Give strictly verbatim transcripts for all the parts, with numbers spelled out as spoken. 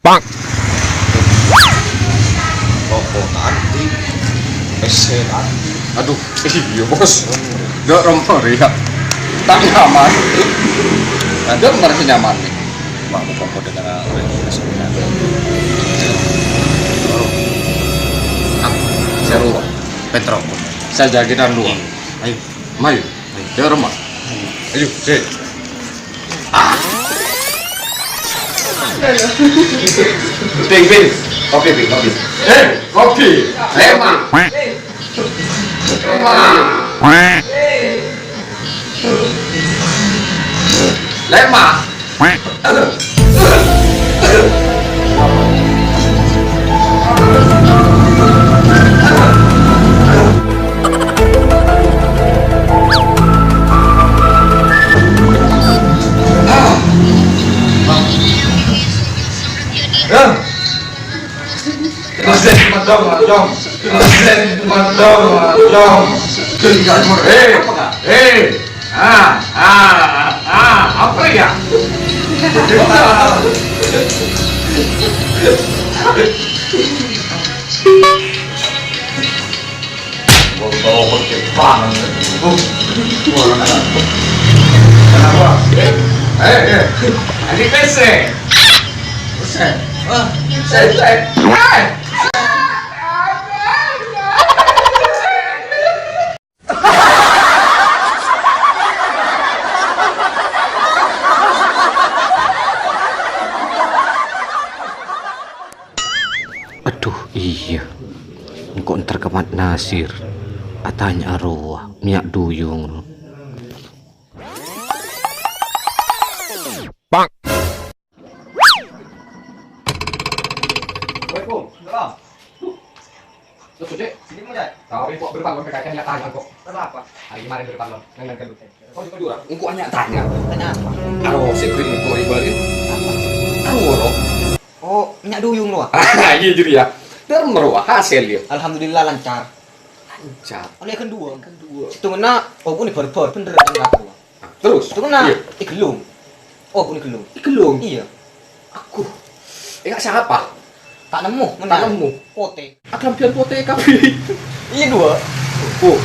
Roko' tadi, pèssè tadi. Aduh, iyâ, Bos. Dâ' remma rèya. Ta' nyaman. Dâ' remma sè nyaman. Wah, bukan kode dengan orang yang sebenarnya. Ah, seru. Petro. Saya jaga dan luar. Ayo, mayu. Ayo, dâ' remma. Ayo, sè. Bing, Bing. Kopi, Bing, kopi. Eh, kopi. Lèma'. Lèma'. Lèma'. Eh, eh, eh, ah, ah, ah, apa ya? Wong tau percepanan. Kenapa? Eh, eh, eh. Ini pèssè. Pèssè. Wah, pèssè, pèssè. Eh. Adhu, iyâ. Engko' entar ka Mat Nasir. Atanya'a rowa, mèya' duyung, ro. Assalamualaikum. Salam. Loh, Cek. Sini, Cek. Tahu, kok berpalon P K K nggak tanya, kok. Kenapa? Hari kemarin berpalon, nang, nang, nang. Oh, di Madura. Engko' anya tanya. Tanya apa? Aro, sè beri engko' di Bali. Apa? Aro, ro. Oh, mèya' duyung, ro. Ah, iyâ, jadi ya. Dâ' remma, ro, hasil, ya. Alhamdulillah, lancar. Lancar. Oleh kedua. Kedua. Sèttongnga, oh, ini barbar, bener, lancar, ro. Terus? Itu kena. Iya. Igelung. Oh, ini gelung. Igelung? Iya. Aku. Enggak siapa? Tak nemu, tak nemu. Pote. Ada biar pote kabeh. Iya, dua. Oh.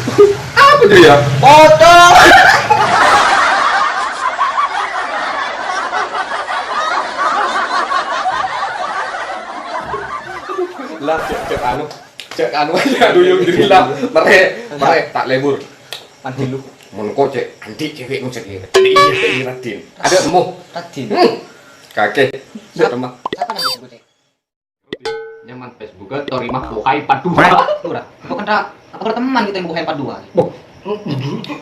Apa dia ya? Foto. Lah, cek, cek anu. Cek anu aja duyung diri lah. Mere, mere, tak lebur. Pandilu. Mon engko' cek, andi' cewek nu cek. Iya, iya, Radin. Ada mo. Radin. Hmm. Kakek. Siapa? Siapa? Siapa nama itu, Cek? Nyaman Facebook, Tori Mah, Kohai empat dua. Ora. Apa kan tak? Apa berteman kita yang Kohai empat dua? Boh.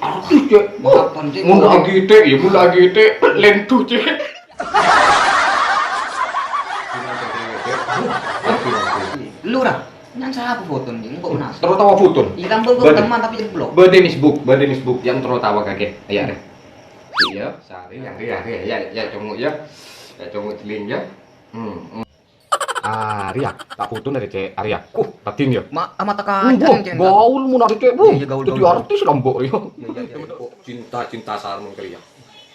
Artis, Cek. Mau apa, Cek? Mau lagi, Cek. Ya, mau lagi, Cek. Lendu, Cek. Lu, Ra. Nyan sapa foto ni? Engko' penasaran. Terus tawa foto. Iya, tambah gua teman tapi jeblok. Bade Facebook, bade Facebook yang terus tawa kakek. Iya, deh. Iya, sehari, ya, ya, ya, ya, ya, congok, ya. Ya, congok jeling, ya. Hmm, hmm. Arya, tak foto dari Cek Arya. Uh, tadi ya. Ma, ama teka. Gaul mun ada Cek, Bu. Iya, iya, gaul, gaul. Jadi artis lombok, ya. Iya, iya, iya. Kok cinta, cinta sarung kali ya.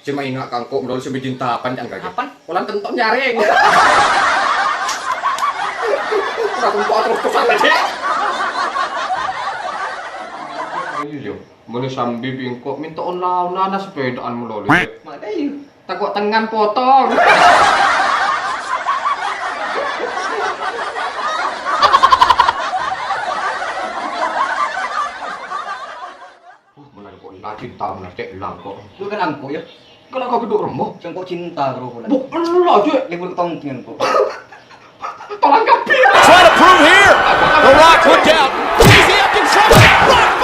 Sè maènga' ka engko' mèlolo sè mèjin tapan, jhâ' engghâ, Cè'. Tapan? Polana kento' nyarèng. Ora kento' terus-terusan, Cè'. Iyâ, mon sambi bi' engko' mènta ola-olana sepèdaan mèlolo, Cè'. Makanya. Tako' tengngan potong. Uh, bener kok, la cinta bener, Cè', la kok. Lu kan angko, ya? Kalau kau geduk rembuh. Sengko cinta, bro, bulan. Bu, lu la, Cè'. Libur tongkeng, kok. Tolong kabir. Try to prove here. The Rock went down. Stacy Atkins from rock bottom.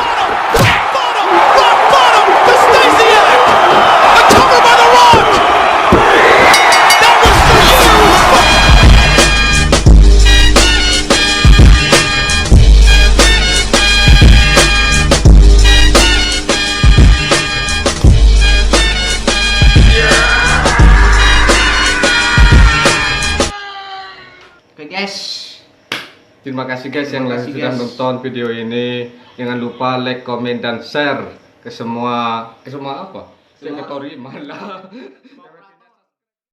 Rock bottom. Rock bottom. To Stasiak. A cover by The Rock. That was for you. Oke, guys. Terima kasih, guys, yang sudah nonton video ini. Jangan lupa like, komen, dan share ke semua, ke semua apa? Secretary malah.